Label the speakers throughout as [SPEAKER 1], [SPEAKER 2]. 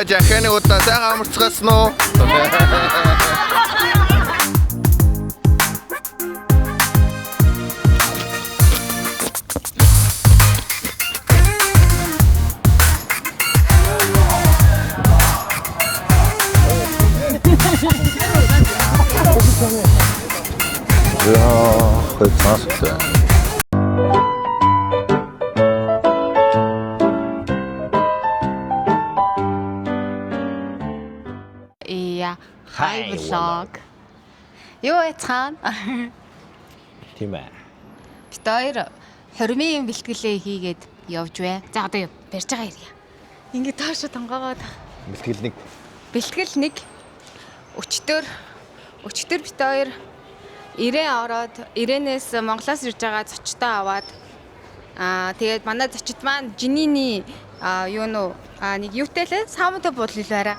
[SPEAKER 1] Жаханы удаа сайхан амарцгаасан уу? Яа, хөөе цаастай.
[SPEAKER 2] Ия,
[SPEAKER 1] Hi,
[SPEAKER 2] hi vlog. Юу яцхан?
[SPEAKER 1] Тийм ээ.
[SPEAKER 2] Бид хоёр хормын бэлтгэлээ хийгээд явж бай. За одоо барьж байгаа хэрэг. Ингээд таашаа тонгоогоод
[SPEAKER 1] Бэлтгэл нэг
[SPEAKER 2] бэлтгэл нэг өчтөр өчтөр бид хоёр ирээ ороод ирээнээс Монголоос ирж байгаа зочдоо аваад тэгээд манай зочид маань Жининий юу нөө нэг юутай лээ саамтай буудлал байраа.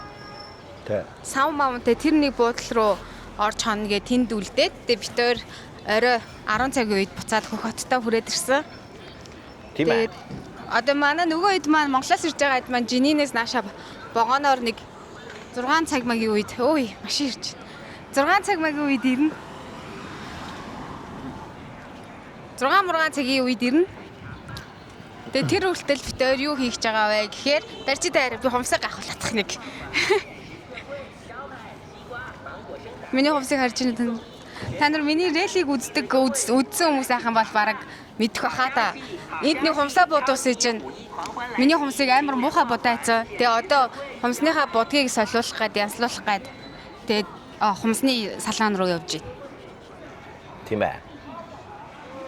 [SPEAKER 1] тий.
[SPEAKER 2] Сав мамтай тэр нэг буудлал руу орж хонно гэ тэнд үлдээд тэгээ бид хоёр орой 10 цагийн үед буцаад хөх хоттой хүрээд ирсэн.
[SPEAKER 1] Тийм ээ.
[SPEAKER 2] Тэгээд одоо манай нөгөө хэд маань Монголоос ирж байгаа хэд маань Жининээс нааша вагоноор нэг 6 цаг магийн үед өөй машин ирж байна. 6 цаг магийн үед ирнэ. 6 мургаан цагийн үед ирнэ. Тэгээ тэр хүртэл бид хоёр юу хийх гэж байгаа вэ гэхээр барьж дайр би хумсыг гахуулах нэг. Миний хумсыг харж байна тань. Та нар миний религ үздэг үзсэн хүмүүс ахын бол бараг мэдэх баха та. Энд нэг хумсаа будуусан чинь миний хумсыг амар муухай будаацсан. Тэгээ одоо хумсныхаа будгийг солиулах гад янзлуулах гад тэгээд хумсны салаан руу явж байна.
[SPEAKER 1] Тийм ээ.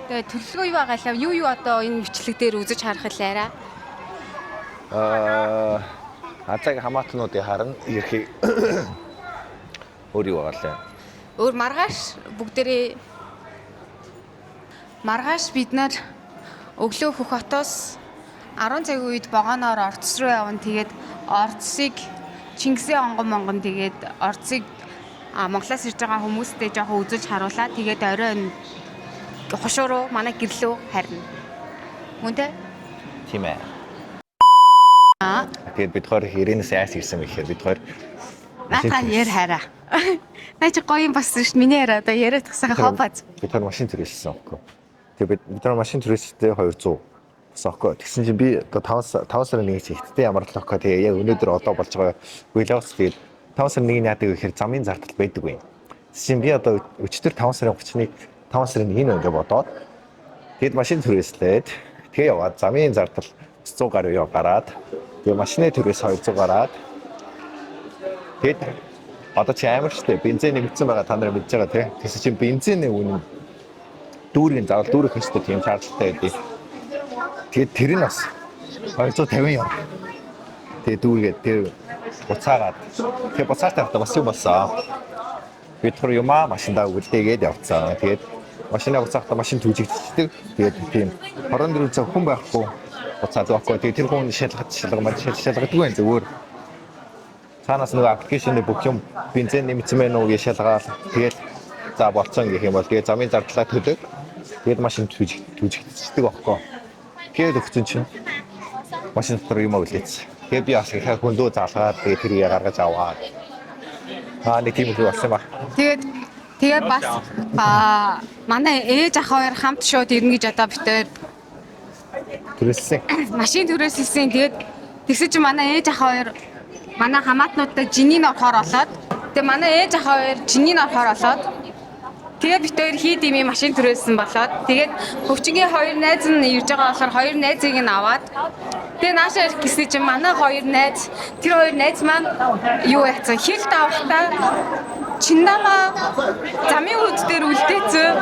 [SPEAKER 2] Тэгээ төлөвлөгөө юу байгаа лав? Юу юу одоо энэ бичлэг дээр үзэж харах лаараа.
[SPEAKER 1] Азаг хамаатнуудыг харна. Ерхий өөр юу байгаа лээ.
[SPEAKER 2] Өөр маргааш бүгдээрээ маргааш бид нар өглөө хөх хотоос 10 цагийн үед вагоноор Ордос руу явна. Тэгээд Ордсыг Чингисийн онгон монгон тэгээд Ордсыг Монголоос ирж байгаа хүмүүстэй жоохон үзүүлж харуулаа. Тэгээд орой нь хушуу руу манай гэрлөө харна. Мөн тэ?
[SPEAKER 1] Тийм ээ. Тэгээд бид хоёр ирээнээс айс ирсэн юм ихээр бид хоёр
[SPEAKER 2] Наатаа яар хараа. Наа чи гоё юм болсон шүү. Миний яриа одоо яриад тагсан хопаз.
[SPEAKER 1] Бид хоёр машин түрээссэн аахгүй. Тэгээд бид нар машин түрээстэй 200 болсон аахгүй. Тэгсэн чинь би одоо 5 сарын 1-ийг чи ихтэй амарлаа аахгүй. Тэгээ яг өнөөдөр одоо болж байгаа үйл явц тэгээд 5 сарын 1-ний яадаг вэ гэхээр замын зардал байдаг юм. Тэгсэн чинь би одоо өчтөр 5 сарын 30-ыг 5 сарын 1 нь ингэ бодоод тэгээд машин түрээслээд тэгээ яваад замын зардал 100 гаруй яв гараад тэгээ машины түрээс 200 гараад тэгээд одоо чи амар штэ бензин нэмэгдсэн байгаа та нар мэдж байгаа тий. Тэгсэн чинь бензиний үнэ нь дүүргийн заавал дүүрэх ёстой тийм шаардлагатай байдیں۔ Тэгээд тэр нь бас 250 яв. Тэгээд дүүргээд тэр буцаагаад тэгээд буцааж тавихтаа бас юм болсон. Бид хоёр юмаа машиндаа үлдээгээд явцсан. Тэгээд машинаа буцаахтаа машин түжигдчихдэг. Тэгээд тийм 24 цаг хүн байхгүй буцаад байхгүй. Тэгээд тэр хүн шалгаж шалгамаар шалгадаггүй байх зүгээр. Цаанаас нөгөө аппликейшн дээр бүх юм бензин нэмсэн байх уу гэж шалгаал. Тэгээд за болцсон гэх юм бол тэгээд замын зардлаа төлөөд тэгээд машин түжигдчихдэг байхгүй. Тэгээд өгсөн чинь машин дотор юм үлдээсэн. Тэгээд би бас их хөнлөө залгаад тэгээд тэрийг гаргаж аваад нэг тийм их болсон юм ба.
[SPEAKER 2] Тэгээд тэгээ бас манай ээж ах хоёр хамт шууд ирнэ гэж одоо бид хоёр
[SPEAKER 1] Түрээссэн.
[SPEAKER 2] машин түрээсэлсэн. Тэгээд тэгсэн чинь манай ээж ах хоёр манай хамаатнуудтай жинийн орохоор олоод тэгээ манай ээж ах хоёр жинийн орохоор олоод тэгээ бид хоёр хий дими машин түрээссэн болоод тэгээд хөвчнгийн хоёр найз нь ирж байгаа болохоор хоёр найзыг нь аваад тэгээ нааша ирэх гэсэн чинь манай хоёр найз тэр хоёр найз маань юу яцсан хил давхтаа Чиндама замын үд дээр үлдээсэн.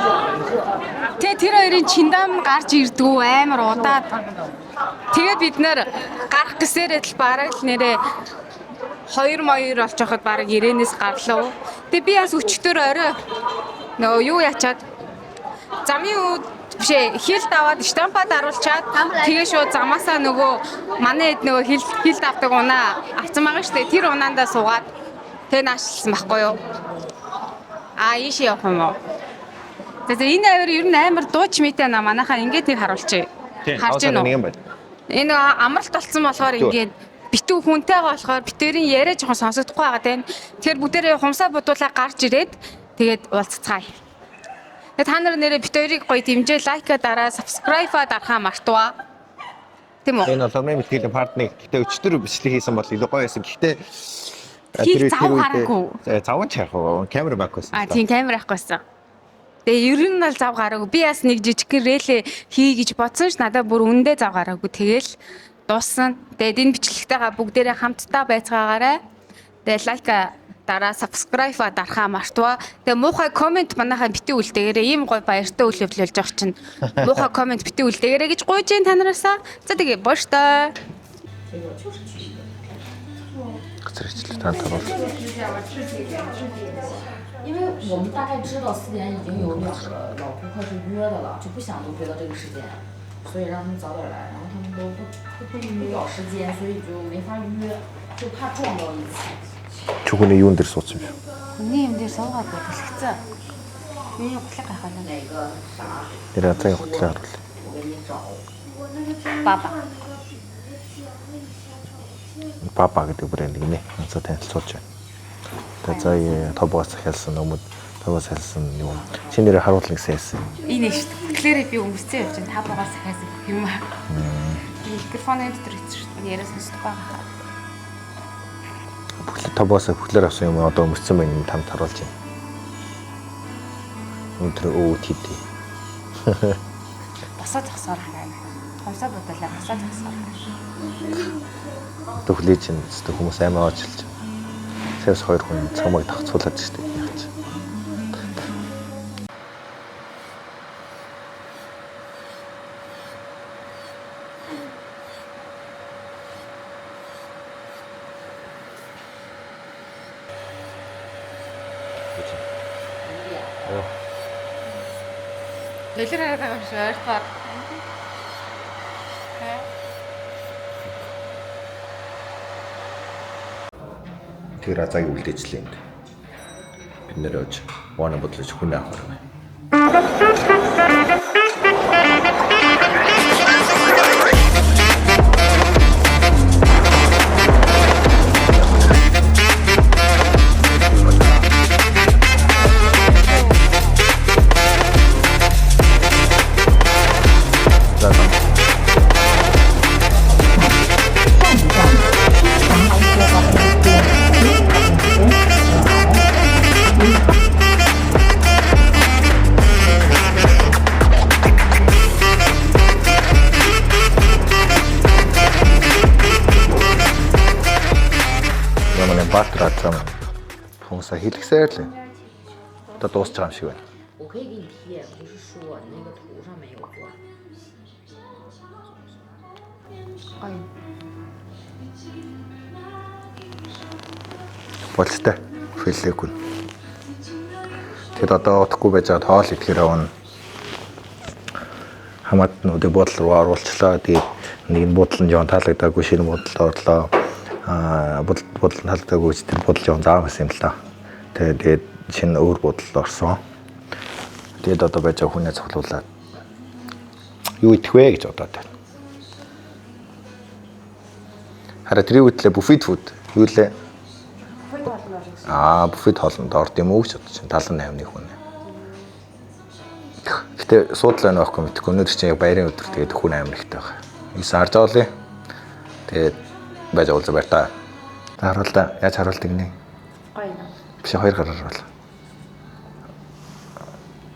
[SPEAKER 2] Тэгээ тэр хоёрын чиндам гарч ирдгүү амар удаад. Тэгээ бид нэр гарах гэсээрээ л бараг л нэрээ хоёр моёр болж хахад бараг ирээнээс гарлаа. Тэгээ би бас өчтөр орой нөгөө юу ячаад замын үд биш хил даваад штампа даруулчаад тэгээ шууд замаасаа нөгөө манай хэд нөгөө хил хил давдаг унаа авсан байгаа штэ тэр унаандаа суугаад тэгээ наашлсан байхгүй юу? А ийш явах юм уу? За за энэ авир ер нь амар дууч мэтэй на манайхаа ингээд нэг харуулчих.
[SPEAKER 1] Тийм.
[SPEAKER 2] Харж гин үү?
[SPEAKER 1] Нэг юм байна.
[SPEAKER 2] Энэ амралт болсон болохоор ингээд Битүү хүнтэйгээ болохоор битэрийн яриа жоохон сонсогдохгүй байгаа тань. Тэгэхээр бүгдээрээ хумсаа будуулаа гарч ирээд тэгээд уулзцгаая. Тэгээ та нар нэрээ бит хоёрыг гоё дэмжээ, like аа дараа, subscribe аа дарахаа мартваа. Тийм үү?
[SPEAKER 1] Энэ бол ламын бэлтгэлийн part 1. Гэхдээ өчтөр бичлэг хийсэн бол илүү гоё байсан. Гэхдээ
[SPEAKER 2] Хийх зав гараагүй.
[SPEAKER 1] Зав нь ч яах вэ? Камер байхгүй байсан.
[SPEAKER 2] А тийм камер авахгүйсэн. Тэгээ ер нь бол зав гараагүй. Би бас нэг жижигхэн рэлээ хий гэж бодсон ш надад бүр үндэ зав гараагүй. Тэгэл дууссан. Тэгээд энэ бичлэгтэйгээ бүгдээрээ хамтдаа байцгаагаарай. Тэгээ like дараа subscribe аа дарахаа мартваа. Тэгээ муухай comment манайхаа битгий үлдээгээрэй. Ийм гоё баяртай үйл явдал болж байгаа чинь муухай comment битгий үлдээгээрэй гэж гуйж जैन та нараасаа. За тэгээ баяртай.
[SPEAKER 1] Газар хичлээ та таруул.
[SPEAKER 3] 因为我们大概知道4点已经有2个老顾客是约的了，就不想都约到这个时间，所以让他们早点来，然后他们都不找时间，所以就没法约，就怕撞到一起。
[SPEAKER 1] Чүгүний юун дээр суудсан юм бэ?
[SPEAKER 2] Хүний юм дээр суугаад бэлгэцэн. Миний гутлыг гайхалаа.
[SPEAKER 3] 哪个啥？
[SPEAKER 1] Тэр азаа хутлаа харуул.
[SPEAKER 3] 我给你找。
[SPEAKER 2] Баба.
[SPEAKER 1] Баба гэдэг брэнд гинэ. Азаа танилцуулж байна. Тэгээ заа тобоос захиалсан өмд тобоос захиалсан юм. Чи нэрээ харуулна гэсэн хэлсэн.
[SPEAKER 2] Энэ шүү дээ. Тэгэхээр би өмсцэн явж байна. Та боогоор сахиасан бүх юм аа. Би микрофоны дотор хэвчээ шүү дээ. Яриа сонсдохгүй байгаа.
[SPEAKER 1] Бүхэл тобоос бүхлээр авсан юм одоо өмссөн байна юм тамд харуулж байна. Өнөөдөр өөт хийдэ.
[SPEAKER 2] Босоо зогсоор хараа. Хомсоо бодлоо босоо зогсоор хараа.
[SPEAKER 1] Одоо хүлээж чинь өстө хүмүүс амар оожилж байна. Саяас хоёр хүн цамаг давцуулаад штэ яг чи.
[SPEAKER 2] Дэлгэр хараад байгаа юм шиг ойртоор.
[SPEAKER 1] Тэр азааг үлдээжлээ энд. Бид нэр өөж вана бодлож хүн авах юм. За за. Ямар нэг Баатар азаа хүмүүсээ хэлгэсээр л байна. Одоо дуусч байгаа юм шиг байна.
[SPEAKER 3] 我可以给你贴，不是说你那个图上没有钻。
[SPEAKER 2] Гоё.
[SPEAKER 1] Болцтой. Фэлээгүй. Тэгэд одоо удахгүй байж байгаа хоол идэхээр явна. Хамаатнуудыг буудлын руу оруулчлаа. Тэгээд нэг нь буудлын жоон таалагдаагүй шинэ буудланд орлоо. Аа буудлын таалагдаагүй ч тэр буудлын жоон заам байсан юм л та. Тэгээд шинэ өөр буудланд орсон. Тэгээд одоо байж байгаа хүнээ цуглуулад юу идэх вэ гэж бодоод байна. Хараа тэрийг үтлээ буфет фуд юу лээ? Аа, буфет хоолнд орд юм уу гэж бодож байна. 78-ны хүн. Гэтэ суудлаа байна байхгүй мэдэхгүй. Өнөөдөр чинь яг баярын өдөр тэгээд хүн амар ихтэй байгаа. 9 харж байгаа лээ. Тэгээд байж уулзаа баяр та. За харуул та. Яаж харуулдаг нэ?
[SPEAKER 2] Гоё юм.
[SPEAKER 1] Биш хоёр гараар харуул.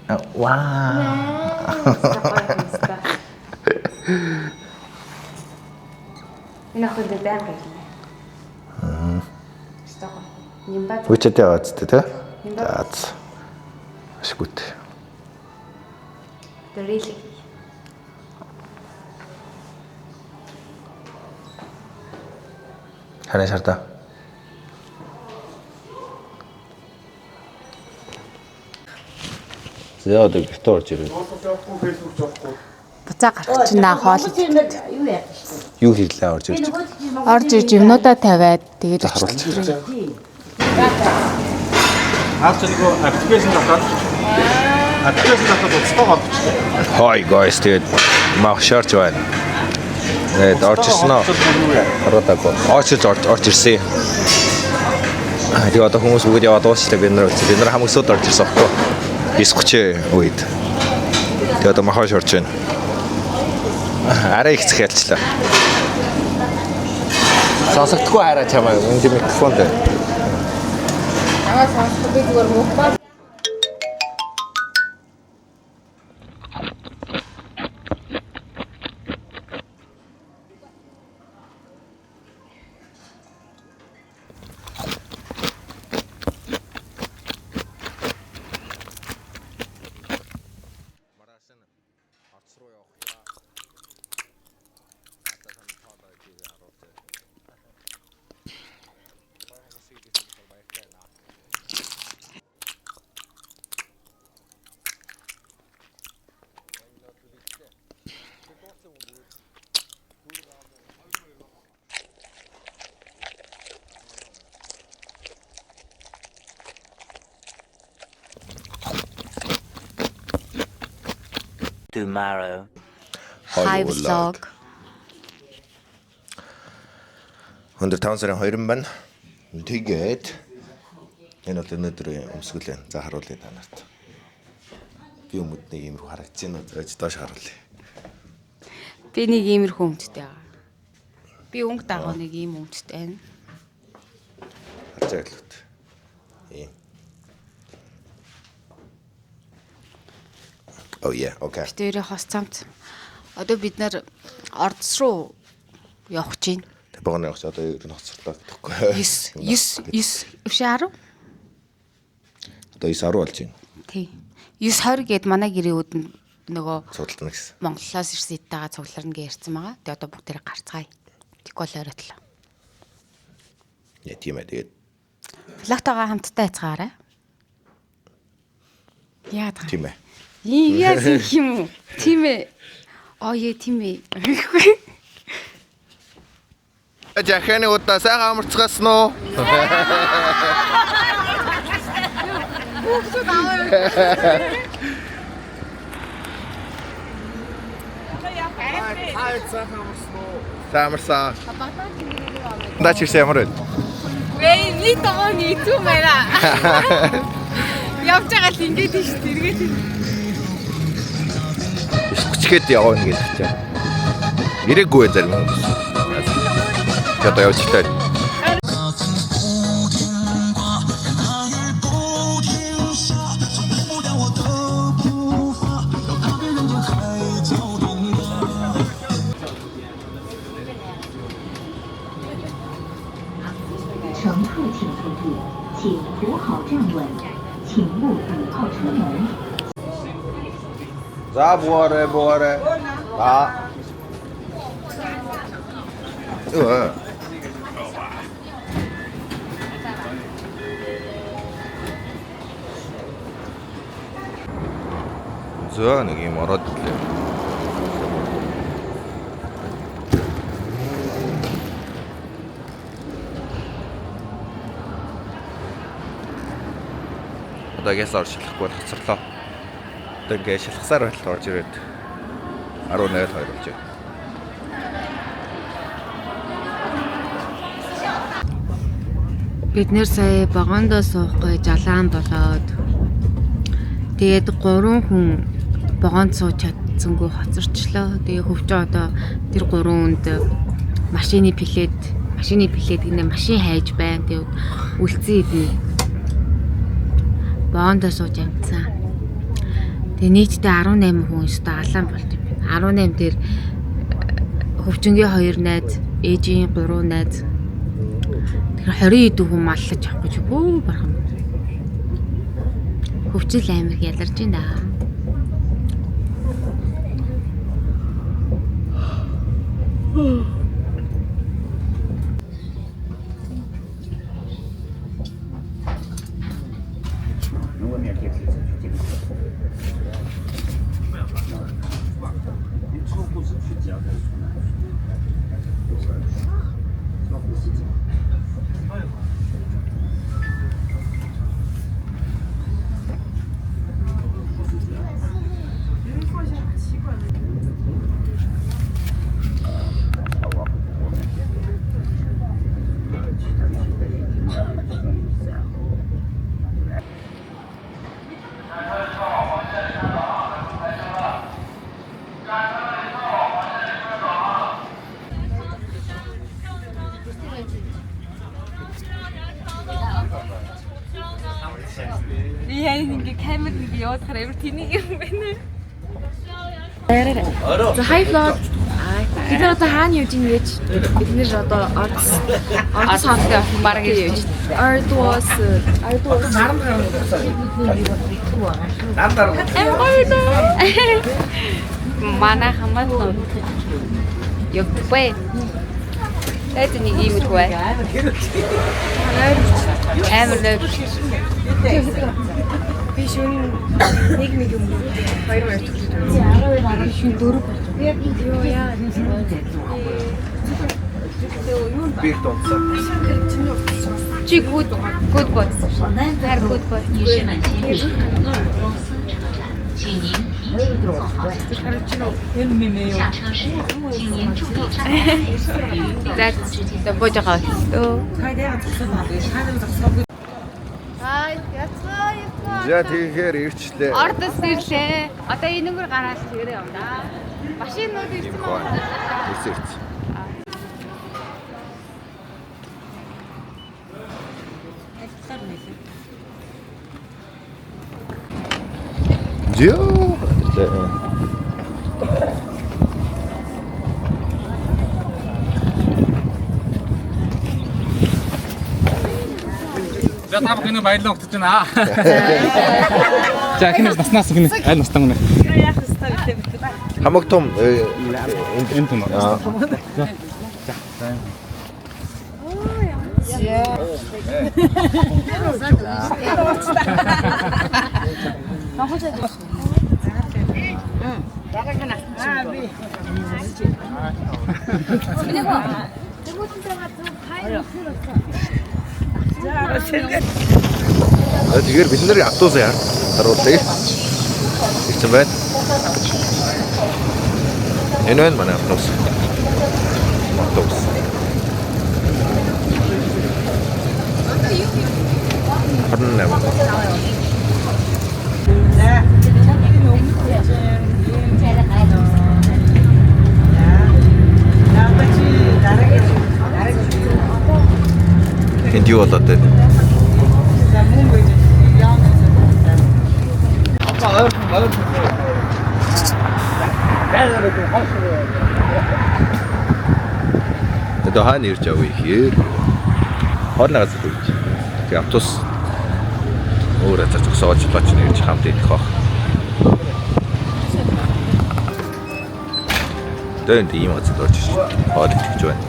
[SPEAKER 1] Аа, Вау.
[SPEAKER 2] Энэ охин дээр байнга ирнэ. Аа. Нимба
[SPEAKER 1] WeChat яваад зү тэ? За. Ашгүйт.
[SPEAKER 2] The really.
[SPEAKER 1] Харин шаардаа. За одоо гэртээ орж ирээ.
[SPEAKER 2] Буцаа гарах чинь наа хоол
[SPEAKER 1] Юу хийлээ орж ирж.
[SPEAKER 2] орж ирж юмнуудаа тавиад тэгээд
[SPEAKER 1] Харуулчих.
[SPEAKER 4] Наад чи нөгөө application дотоод уцтай холбогдчихлоо.
[SPEAKER 1] Hi guys, тэгээд мах шарч байна. Э орж ирсэн үү? Хараадаг. Орчилж орж ирсэн. Тэгээ одоо хүмүүс бүгд яваад дуусчлаа, бид нар үлдсэн. Бид нар хамаг сууд орж ирсэн аахгүй. 9:30 үед. Тэгээ одоо махаж орж байна. Арай их захиалчлаа. Сонсогдохгүй хараа чамаа. Энэ микрофон дээр.
[SPEAKER 2] Аваа сонсохгүй, би зүгээр мукбан.
[SPEAKER 5] Tomorrow.
[SPEAKER 2] Hi vlog.
[SPEAKER 1] Өндөр 5 сарын 2 байна. Тэгээд энэ бол өнөөдрийн өмсгөл байна. За, харуулъя та нарт. Би өмд нэг иймэрхүү харагдаж байна уу? Зөөж доош харуулъя.
[SPEAKER 2] Би нэг иймэрхүү өмдтэй байгаа. Би өнгө дагуу нэг ийм өмдтэй байна.
[SPEAKER 1] Харж байгаа л үү. Ийм. Oh yeah, okay.
[SPEAKER 2] Бид хоёрын хос цамц. Одоо бид нар Ордос руу явах гэж байна.
[SPEAKER 1] Тэг богоно явах чи одоо ер нь хоцорлоо гэхгүй.
[SPEAKER 2] 9 9 9 өшөө 10?
[SPEAKER 1] Одоо 9 10 болж байна.
[SPEAKER 2] Тий. 9 20 гээд манай гэрээ үүдэн нөгөө
[SPEAKER 1] Цугларна гэсэн.
[SPEAKER 2] Монголоос ирсэн эдтэйгээ цугларна гэж ярьсан байгаа. Тэгээ одоо бүгдээрээ гарцгаая. Тэгвэл бол ойротлоо.
[SPEAKER 1] Яа, тийм ээ. Тэгээд
[SPEAKER 2] Vlog-тойгоо хамтдаа яцгаарай. Яагаад юм?
[SPEAKER 1] Тийм ээ.
[SPEAKER 2] Ийм яасан юм уу? Тийм ээ. Оо е, тийм ээ.
[SPEAKER 1] Жаханы удаа сайхан амарцгаасан уу? Сайн амарсан. Даач ирсэн ямар вэ?
[SPEAKER 2] Вэ, нэг догоо нэг хэцүү байна. Явж байгаа л ингэж тийш эргээд.
[SPEAKER 1] 9:30-д явна гэж чинь. Ирээгүй зарим хүмүүс. Одоо явж эхлэв.
[SPEAKER 6] 乘客请注意，请扶好站稳，请勿倚靠车门。
[SPEAKER 1] За, бугаарай, бугаарай. За. Өө. За, нэг юм ороод ирлээ. Одоо гэс орж шалахгүй бол хоцорлоо. Одоо ингээ шалхсаар байтал орж ирээд 18-д 2 болж байна.
[SPEAKER 2] Бид нэр сая вагондоо суухгүй жалаан болоод, тэгээд гурван хүн вагонд сууж чадсангүй хоцорчлоо. Тэгээ хөвчөө одоо тэр гурван хүнд машины билет гинэ машин хайж байна. Тэгээд үлдсэн хэдэн вагондоо сууж амтсан. Тэгээ нийтдээ 18 хүн өстө алаан болт юм байна. 18 дээр хөвчөнгийн 2 найз, ээжийн 3 найз. Тэгэхээр 20 хэдэн хүн маллаж авахгүй чи бөө бархан. Хөвчл амир яларч байна да. Би яа ингээ камер нэг явуулахаар амар тэнийг юм байна.
[SPEAKER 7] За хай vlog. Бид нар одоо хаана явж ийн гэж бид нэр одоо Ордос Ордос хоттой бараг явж байна. Ордос Ордос
[SPEAKER 2] Манай хамаатан явдаггүй. Тэгээд нэг юм ихгүй. Амар нойр.
[SPEAKER 7] Би шөнө нэг нэг юм хоёр хоёр төглөж байна. Шөнө дөрөв болж байна. Йоо яа.
[SPEAKER 1] Би их дунцсан.
[SPEAKER 2] Чи good good boy. Хайр good boy.
[SPEAKER 6] 女士们、先生们，鄂尔多斯车站，请您提前做好准备。下车时，请您注意站台与
[SPEAKER 2] За
[SPEAKER 6] 列车之间的。
[SPEAKER 2] бууж байгаа.
[SPEAKER 1] За тэгэхээр ирчлээ.
[SPEAKER 2] Ордос ирлээ. Одоо энэгээр гараад тэрээ явна. Машинууд ирсэн байна.
[SPEAKER 1] Ирсэн ирсэн. Зөө. Ирлээ.
[SPEAKER 4] За та бүхэн баярлалаа өгч байна. За эхнэр наснаас эхнэр аль настан гэнэ.
[SPEAKER 1] Хамаг том
[SPEAKER 4] Энэ том.
[SPEAKER 1] Аа. За тэгэхээр бид нэр автобус яар харуулъя. Ирсэн байна. Энэ байна манай автобус. Автобус. 28. Энд юу болоод байна? Одоо хаана ирж яваа вэ гэхээр хоолны газар гэж. Тэгээ автобус өөр газар зогсоож лоч нэрж хамт идэх бах. Одоо энд ийм газар орж ирж хоол идэх гэж байна.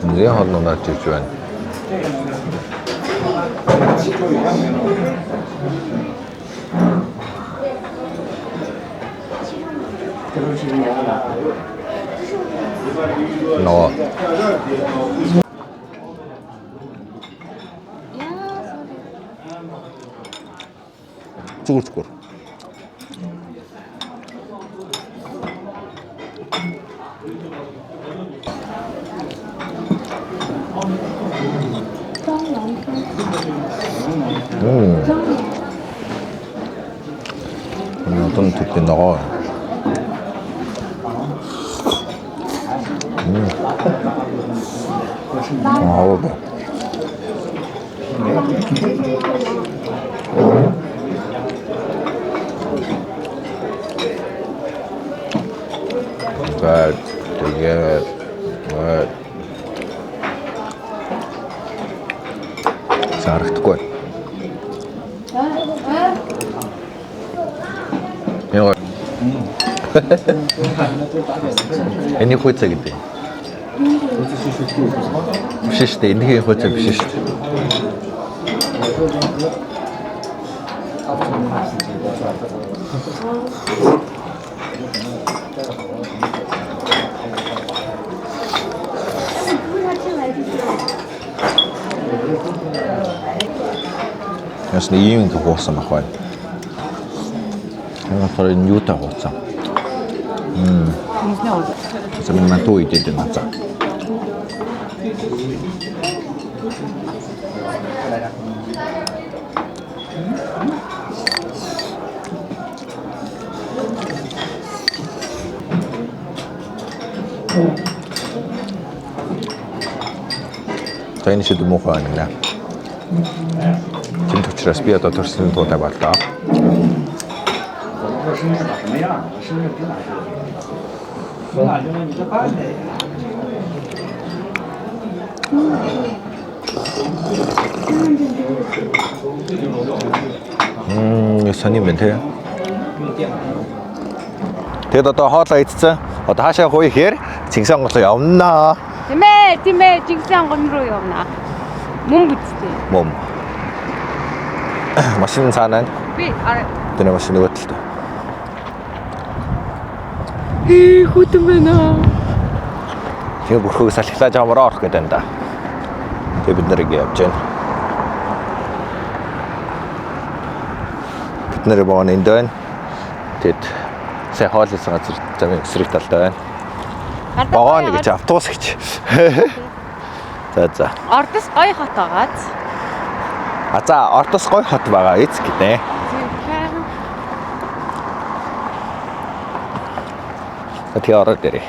[SPEAKER 1] Нэрийн хоол нунаад ирж байна. Ноо. Зүгээр зүгээр. Одоо төрлийн ногоо. Аа. За тэгээд зарагдахгүй. Яа. Эний хуйцаа гэдэг. Биш шүү дээ. Энэхийн хуйцаа биш шүү дээ. Яс нэг ийм ингэ хуусан мах байна. Энэ болохоор энэ юутай хуусан. За миний манту идээд байна. За. За энэ шид муухай байна. Тэмдэг учраас би одоо төрсөн туутай боллоо. Сони юм те. Тэгээд одоо хоолоо идсэн. Одоо хаашаа хуй ихээр Чингис онгоцоо явнаа.
[SPEAKER 2] Тийм ээ, тийм ээ, Чингис онгон руу явна. Мөн бүттэй.
[SPEAKER 1] Мом. Машин цаана байна.
[SPEAKER 2] Би арай
[SPEAKER 1] Тэр машин нөгөө талд.
[SPEAKER 2] хүтэн байна.
[SPEAKER 1] Тэгээ бүрхөөг салхилаа жамраа орох гэдэг юм да. Тэгээ бид нэр ингэ явж байна. Бид нэр богоно энд байна. Тэгэд сая хоол исэн газар замын эсрэг талд байна. Богоно гэж автобус гэж. За за.
[SPEAKER 2] Ордос гоё хот байгааз.
[SPEAKER 1] А за Ордос гоё хот байгаа эз гинэ. За тэгээ ороод ирээ.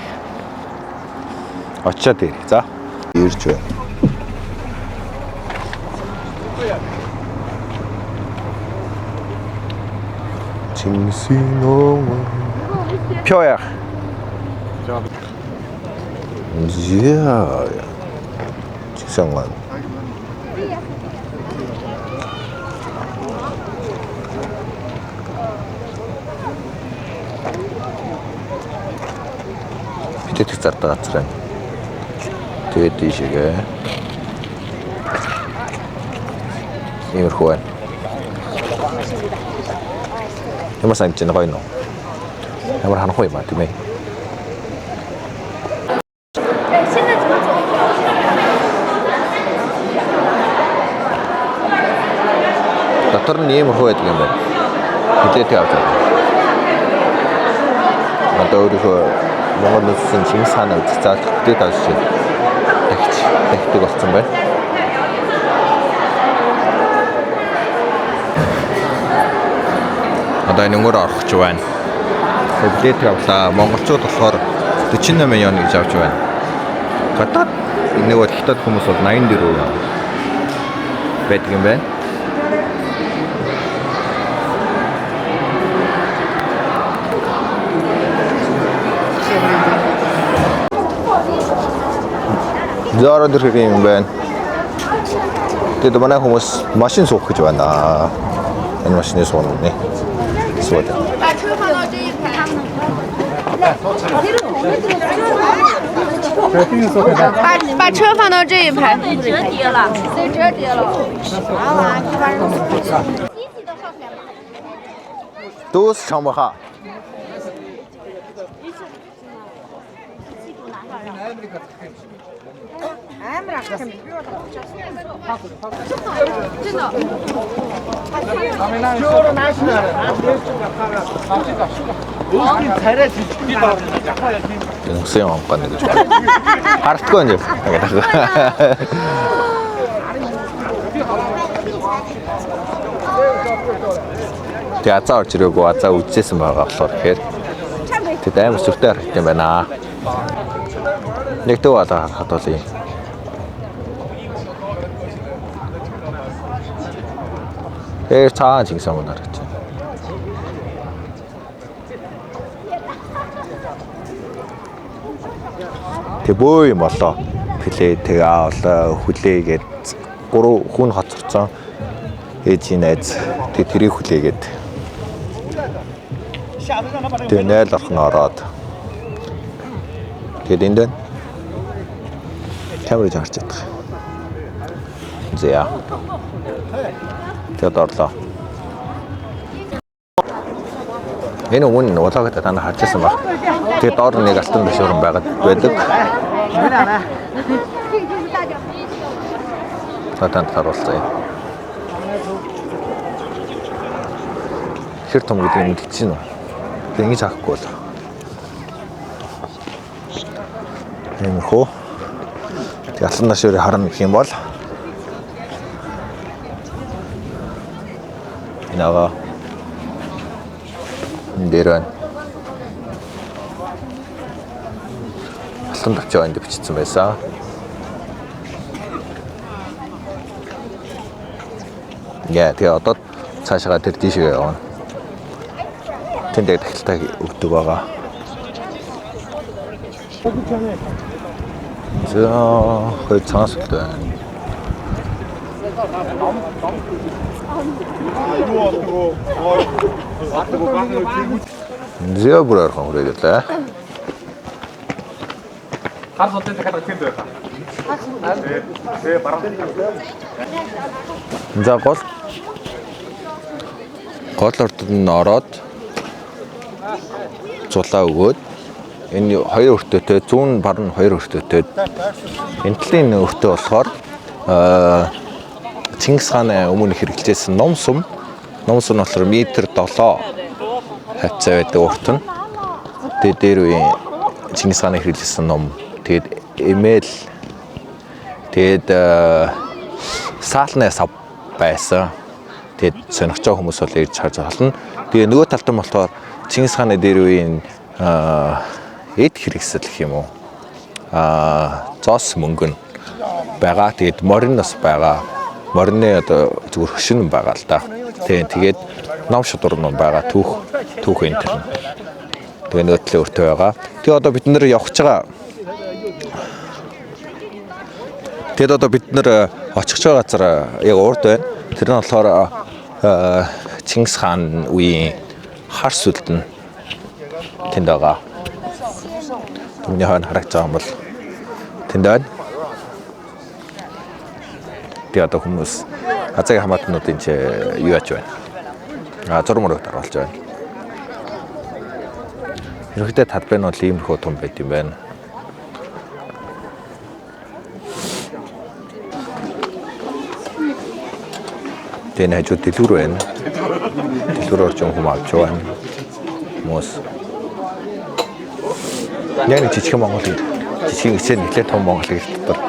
[SPEAKER 1] Очиод ирээ. За. Ирж байна. Чингисийн онгон. Пёя. За. Чингисийн онгон. Битэтг зардаг газар байна. Тэгээд ийшээгээ. Иймэрхүү байна. Ямар санагдаж байна гоё нөө. Ямар ханах юм а тийм ээ. Дотор нь иймэрхүү байдаг юм байна. Билет авч байна. Одоо өөрийнхөө Монгол улсын Чингис хаан үзэх заалах билет авч дахиж дахидаг болсон байна. Одоо энэ өнгөөр орох гэж байна. Билет авлаа. Монголчууд болохоор 48 юан гэж авч байна. Гадаад нэг бол хятад хүмүүс бол 84 юан байдаг юм байна. Зороод ирэх юм байна. Тэгээд манай хүмүүс машин суух гэж байна. Энэ машины сууна нэ. Сууад.
[SPEAKER 7] 把车放到这一排。
[SPEAKER 1] 都是长不哈。Чингисийн онгон гэж байна. Харагдгүй юм. Тэгээ азаа орж ирээгүй азаа үдсэсэн байгаа болохоор тэгэхээр тэд амар сүртэй харагдсан юм байна. Нэг төв алга харахад бол юм. Тэр цаана Чингис онгон харагдаж байна. Тэг бөө юм болоо. Пилээ тэг аавлаа хүлээгээд гурав хүн хоцорсон. Ээжийн найз тэг тэрийг хүлээгээд. Тэг 0 орхон ороод. Тэгэд энд байна. Камерыг харж чадах. За. Тэгээд орлоо. Энэ өмнө влогод та нар харж байсан баг. Тэгээд доор нэг алтан бишүүрэн байгаад байдаг. Та танд харуулцгаая. Хэр том гэдгийг мэдчихэв үү? Тэг ингэж харахгүй бол. Иймэрхүү. Тэгээ алан нааш өрөө харна гэх юм бол энэ ага энэ дээр байна. Алтан товчоо энд бичсэн байсан. Яа, тэгээ одоо цаашаа тэр тийшээ явна. Тэнд яг тахилтаа өгдөг байгаа. За, хоёр цагаан сүлд байна. Зэ бүр ойрхон хүрээд ирлээ.
[SPEAKER 4] Хар судлын дахиад тэнд байна.
[SPEAKER 1] За гол ордод нь ороод зулаа өгөөд энэ хоёр өртөөтэй зүүн баруун хоёр өртөөтэй энэ талын өртөө болохоор Чингис хааны өмнө хэрэглэжсэн ном сум нь болохоор метр 7 хавцаа байдаг урт нь. Тэгээд дээр үеийн Чингис хааны хэрэглэсэн ном. Тэгээд эмээл тэгээд саалны сав байсан. Тэгээд сонирхож байгаа хүмүүс бол ирж харж болно. Тэгээ нөгөө талд нь болохоор Чингис хааны дээр үеийн эд хэрэгсэл гэх юм уу? Зоос мөнгө нь байгаа. Тэгээд морин бас байгаа. Морины одоо зүгээр хөшин байгаа л да. Тэгээд ном шудраг ном байгаа. Түүх энэ төр. Тэгээ нөгөө талын өртөө байгаа. Тэгээ одоо бид нэр явах гэж байгаа. Тэгээд одоо бид нэр очих байгаа газар яг урд байна. Тэр нь болохоор Чингис хаан үеийн хар сүлд нь тэнд байгаа. Түүний хойно харагдаж байгаа юм бол тэнд байна. Тэгээ одоо хүмүүс Азийн хамаатнуудын чи юу яаж байна? Зураг мөрөг даруулж байна. Ерөнхийдөө талбай нь бол иймэрхүү том байт юм байна. Тэгээ хажууд дэлгүүр байна. Дэлгүүр орж юм хүм авч байна. Хүмүүс. Яг нэг жижигхэн Монгол гэр. Жижигхэн хэсэг нэлээд том Монгол гэр дотор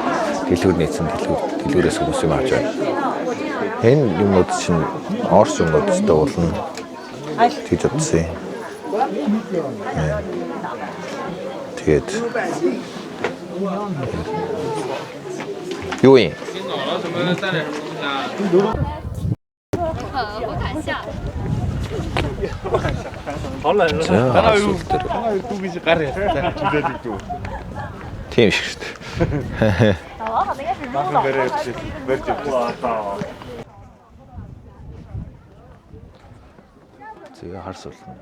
[SPEAKER 1] дэлгүүр нийцсэн дэлгүүрээс хүмүүс юм авч байна. Энэ юмнууд чинь Орос юмнууд ч дуулна гэж бодсон. Тэгээд юу юм? Тийм шиг шүү дээ. Тэгээ харсуулна.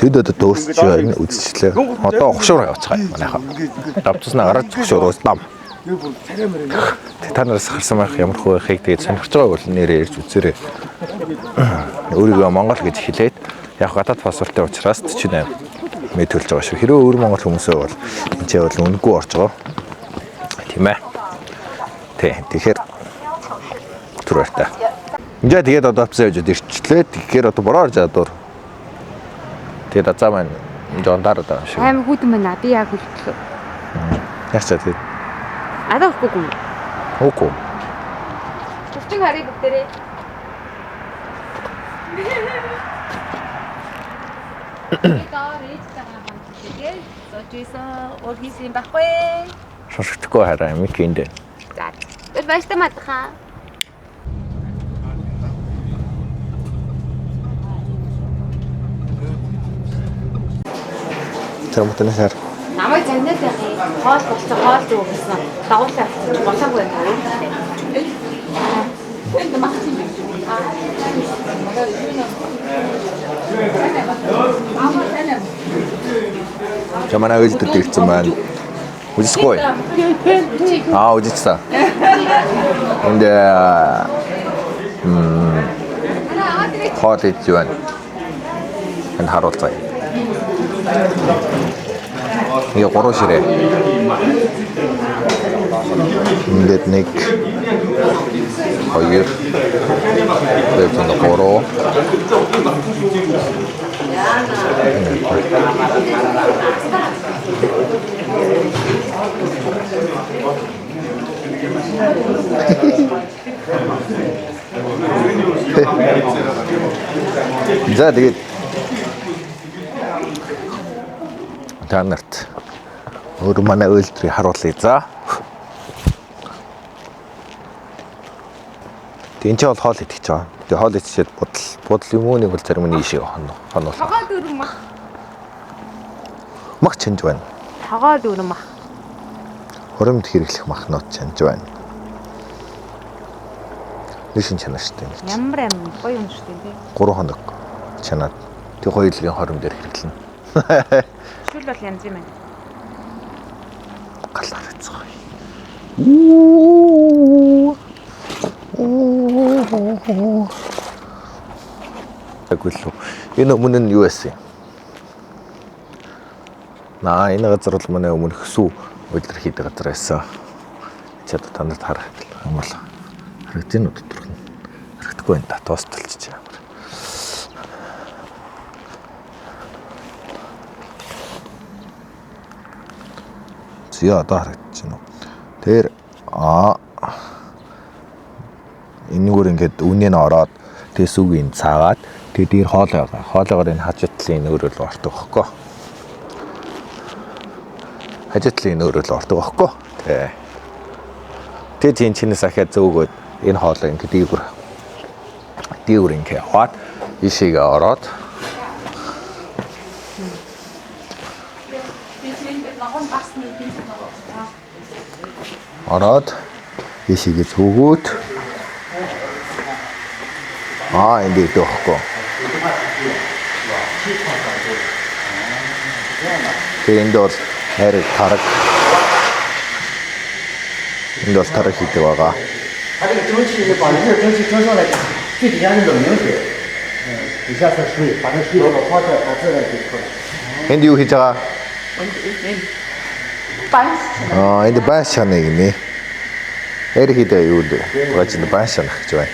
[SPEAKER 1] Тэд одоо дөөсч байна, үзчихлээ. Одоо хушуур явцгаая манайхаа. Давтснаа гараад хушуур ууслаа. Та нараас харсан байх ямар хөө байхыг тэгээд сонирхож байгааг бол нэрээ ирж үзээрэй. Өөрийгөө Монгол гэж хэлээд яг гадаад паспорттой учраас 48 мэд төлж байгаа шүү. Хэрвээ өөр Монгол хүмүүсээ бол энэ ч бол үнэгүй орж байгаа. Тийм ээ. Тий, тэгэхээр түр баяртай. Ингээ тэгээд одоо авсан явж ирчлээ. Тэгэхээр одоо бороо орж адуур. Тэгээд азаа маань жон дараа даа шиг.
[SPEAKER 2] Амар хүйтэн байна. Би яг хөлтлөө.
[SPEAKER 1] Яг ч тэгээд.
[SPEAKER 2] Адаа өгөхгүй юм.
[SPEAKER 1] Үгүй.
[SPEAKER 2] Төвчин харъя бүгдээрээ. Доор ээжтэйгээ хамт тэгээд зож исэн ур хийсэн байхгүй.
[SPEAKER 1] Шошигдохгүй хараа мик энд.
[SPEAKER 2] За. Тэр баяртай мадхаа.
[SPEAKER 1] Тэр мөтөнөөс хар.
[SPEAKER 2] Намайг загнаад байх юм. Хоол болчих хоол зүг гэсэн. Дагуулаа болоогүй байна.
[SPEAKER 1] За манай ойлдод ирсэн байна. Үзэсгүй. Аа үзчихсэн. Энд хоол идэж байна. Энд харуулцгаая. Ингээ 3 ширээ. Ингээд 1 2 3. За тэгээд та нарт өөр манай үйлдвэрийг харуулъя. За. Энд чинь бол хоол идэх гэж байгаа. Тэгээ хоол идчихэд будал юм уу нэг бол зарим нь ийшээ хонол.
[SPEAKER 2] Тогоо дөрөв мах.
[SPEAKER 1] Мах чанж байна.
[SPEAKER 2] Тогоо дөрөв мах.
[SPEAKER 1] Хоримд хэрэглэх махнууд чанж байна. Нэг шин чанар штэ.
[SPEAKER 2] Ямар юм гоё юм штэ тий.
[SPEAKER 1] 3 хоног чанаад тэг хоёулын хором дээр хэрэглэнэ.
[SPEAKER 2] Шүл бол янз юм байна.
[SPEAKER 1] Гал харагдсан. Уу. Агууллуу. Энэ өмнө нь юу байсан юм? Наа энэ газар бол манай өмнөх сүү үйлдвэр хийдэг газар байсан. Чи одоо та нарт харах юм бол харагдсан уу доторх нь? Харагдахгүй байна да. Дуусталчих ямар. Зя одоо харагдаж байна уу? Тэр энэгээр ингээд үнэ нь ороод тэгээ сүг энэ цаагаад тэгээ дээр хоол байгаа. Хоолоогоор энэ хажуутлын нөөрөл ордог байхгүй. Хажуутлын нөөрөл ордог байхгүй. Тэ. Тэгээ тийм чинээс ахиад зөөгөөд энэ хоолоо ингээд дээгүр ингээд яваад ийшээгээ ороод ийшээгээ зөөгөөд энд ирдэг байхгүй. Тэгээ энд бол хайрыг тараг. Энд бол тараг хийдэг байгаа.
[SPEAKER 8] 它这个蒸汽把热蒸汽蒸上来，最底下是冷凝水，底下是水，把这水给抛掉，它自然就出来。
[SPEAKER 1] Энд юу хийж байгаа?
[SPEAKER 2] Банс.
[SPEAKER 1] Энд банс чанаа гинэ. Хайр хийдэг юу вэ? Гаж энэ банс чанах гэж байна.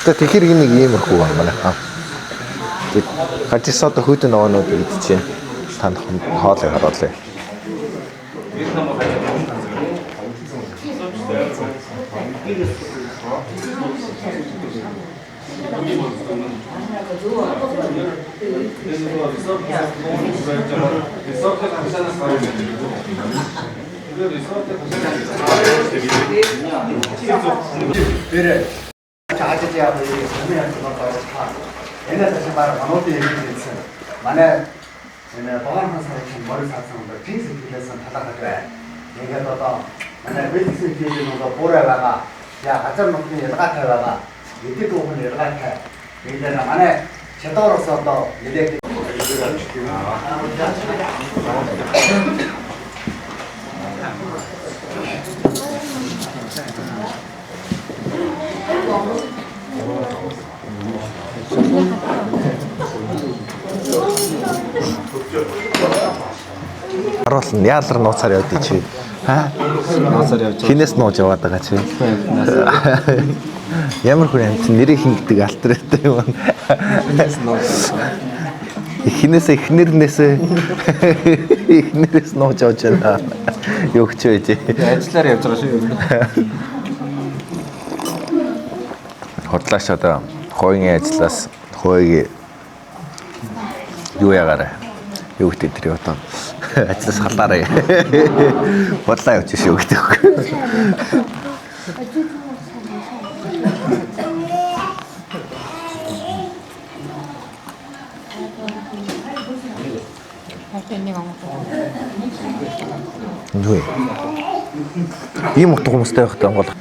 [SPEAKER 1] Тэгээ тэгэхээр нэг иймэрхүү байна манай. Тэг гарч ирсэн одоо хүйтэн ногоонууд идэж чинь танд хоолыг харуулъя.
[SPEAKER 8] Манай энэ богоон сарын морь сарсан одоо чин сэтгэлээс талархаж байна. Тэгээд одоо манай бизнес хийх нь одоо буурай байгаа. Я газар нутгийн ялгаатай байгаа. Эдэг уух нь ялгаатай. Тэгээд манай чадвараас одоо нэлээд
[SPEAKER 1] Харуулна. Яалар нууцаар явдээ чи. Ха?
[SPEAKER 4] Нууцаар явж байгаа.
[SPEAKER 1] Хинээс нууж яваад байгаа чи. Ямар хүн амт нэрийг хин гэдэг алтартай юм.
[SPEAKER 4] Хинээс нууж.
[SPEAKER 1] Эхнээс эхнэрээс нууж явж байна. Юу гэж байж.
[SPEAKER 4] Ажиллаар явж байгаа шүү юм.
[SPEAKER 1] Хотлаач одоо хувийн ажлаас хувийг юу ягаарай. Юу гэдэг тэр одоо ажлаас халаарай. Бодлаа явж шүү гэдэг. Нү. Ийм утга хүмүүстэй байхдаа Монгол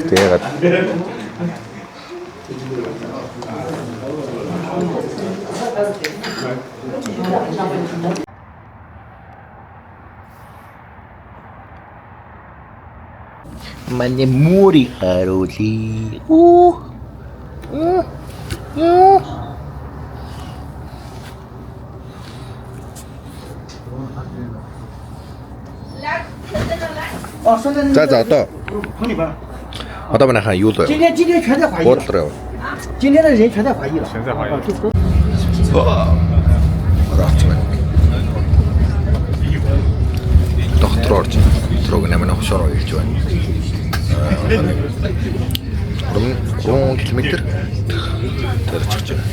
[SPEAKER 1] тэгээд
[SPEAKER 5] Манай мөрийг харуулъя.
[SPEAKER 1] За за одоо. Одоо манайхан юу л
[SPEAKER 8] 今天今天全在怀疑了，
[SPEAKER 1] буудлын руу явна.
[SPEAKER 8] 今天的人全在怀疑了。
[SPEAKER 4] 全在怀疑
[SPEAKER 8] 啊就说
[SPEAKER 1] Одоо орчих байна. Доктор орж тэрэг 8 хошоор ирж байна. 3 км тэр чигч байна.